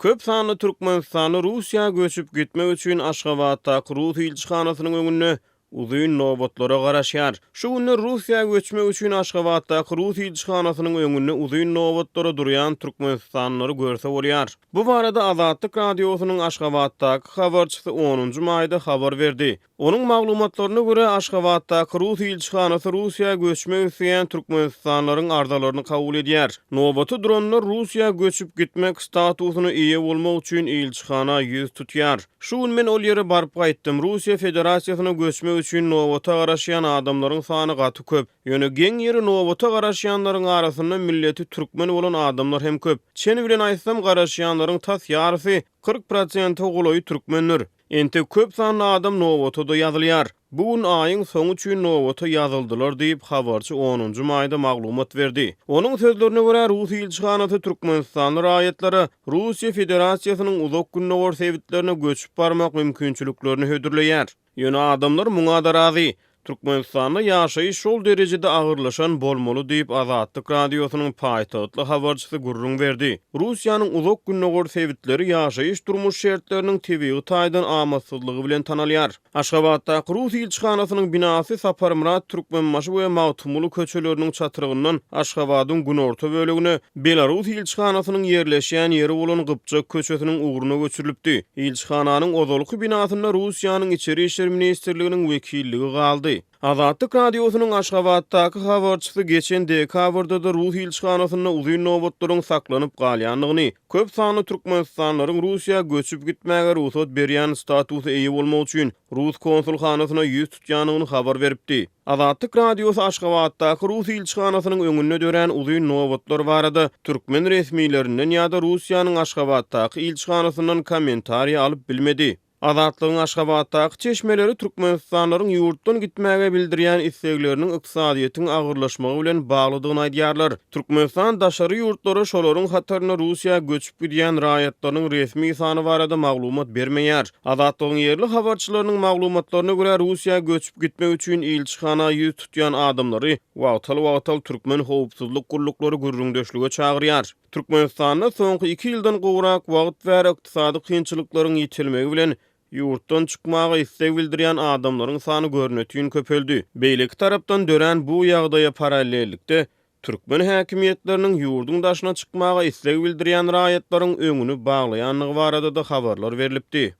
Köp sanly türkmenistanly Russiýa göçüp gitmek üçin Aşgabatdaky rus ilçihanasynyň öňünde uzyn nobatlara garaşýar. Şu günler Russiýa göçmek üçin Aşgabatdaky rus ilçihanasynyň öňünde uzyn nobatlara durýan türkmenistanlylary görse bolýar. Bu barada Azatlyk Radiosynyň Aşgabatdaky habarçysy onunjy maýda habar berdi. Onuň maglumatlaryna görä, Aşgabatdaky rus ilçihanasy Russiýa göçmek isleýän türkmenistanlylaryň arzalaryny kabul edýär. Nobata duranlar Russiýa göçüp gitmek statusyna eýe bolmak üçin ilçihana ýüz tutýar. Şu gün men ol ýere baryp gaýtdym. Russiýa Federasiýasyna göçmek üçin nobata garaşýan adamlaryň sany gaty köp. Ýöne geň ýeri nobata garaşýanlaryň arasynda milleti türkmen bolan adamlar hem köp. Çen bilen aýtsam garaşýanlaryň tas ýarysy, 40 prosente golaýy türkmendir. Entek köp sanly adam nobata-da ýazylýar. Bu gün aýyň soňy üçin nobata ýazyldylar diýip, habarçy onunjy maýda maglumat berdi. Onuň sözlerine görä, rus ilçihanasy türkmenistanly raýatlara Russiýa Federasiýasynyň Uzak Gündogar sebitlerine göçüp barmak mümkinçiliklerini hödürleýär. Ýöne adamlar muňa-da razy. Türkmenistanda ýaşaýyş şol derejede agyrlaşan bolmaly diýip, Azatlyk Radiosynyň paýtagtly habarçysy gürrüň berdi. Russiýanyň Uzak Gündogar sebitleri ýaşaýyş-durmuş şertleriniň tebigy taýdan amatsyzlygy bilen tanalýar. Aşgabatdaky rus ilçihanasynyň binasy Saparmyrat Türkmenbaşy we Magtymguly köçeleriniň çatrygyndan Aşgabadyň günorta bölegine, Belarus ilçihanasynyň ýerleşýän ýeri bolan Gypjak köçesiniň ugruna göçürilipdi. Ilçihananyň ozalky binasynda Russiýanyň Içeri işler ministrliginiň wekilligi galdy. Azatlyk Radiosynyň Aşgabatdaky habarçysy geçen dekabrda-da rus ilçihanasynda uzyn nobatlaryň saklanyp galýandygyny, köp sanly türkmenistanlylaryň Russiýa göçüp gitmäge rugsat berýän statusa eýe bolmak üçin rus konsulhanasyna ýüz tutýandygyny habar beripdi. Azatlyk Radiosy Aşgabatdaky rus ilçihanasynyň öňünde dörän uzyn nobatlar barada türkmen resmilerinden ýa-da Russiýanyň Aşgabatdaky ilçihanasyndan kommentariý alyp bilmedi. Azatlygyň Aşgabatdaky çeşmeleri türkmenistanlylaryň ýurtdan gitmäge bildirýän islegleriniň ykdysadyýetiň agyrlaşmagy bilen baglydygyny aýdýarlar. Türkmenistan daşary ýurtlara, şolaryň hatarynda Russiýa göçüp gidýän raýatlarynyň resmi sany barada maglumat bermeýär. Azatlygyň ýerli habarçylarynyň maglumatlaryna görä, Russiýa göçüp gitmek üçin ilçihana ýüz tutýan adamlary wagtal-wagtal türkmen howpsuzlyk gulluklary gürrüňdeşlige çagyrýar. Türkmenistanda soňky iki ýyldan gowrak wagt bäri ykdysady kynçylyklaryň ýitilmegi bilen ýurtdan çykmaga isleg bildirýän adamlaryň sany görnetin köpeldi. Beýleki tarapdan dörän bu ýagdaýa parallellikde türkmen häkimiýetleriniň ýurduň daşyna çykmaga isleg bildirýän raýatlaryň öňüni baglaýandygy barada-da habarlar berlipdi.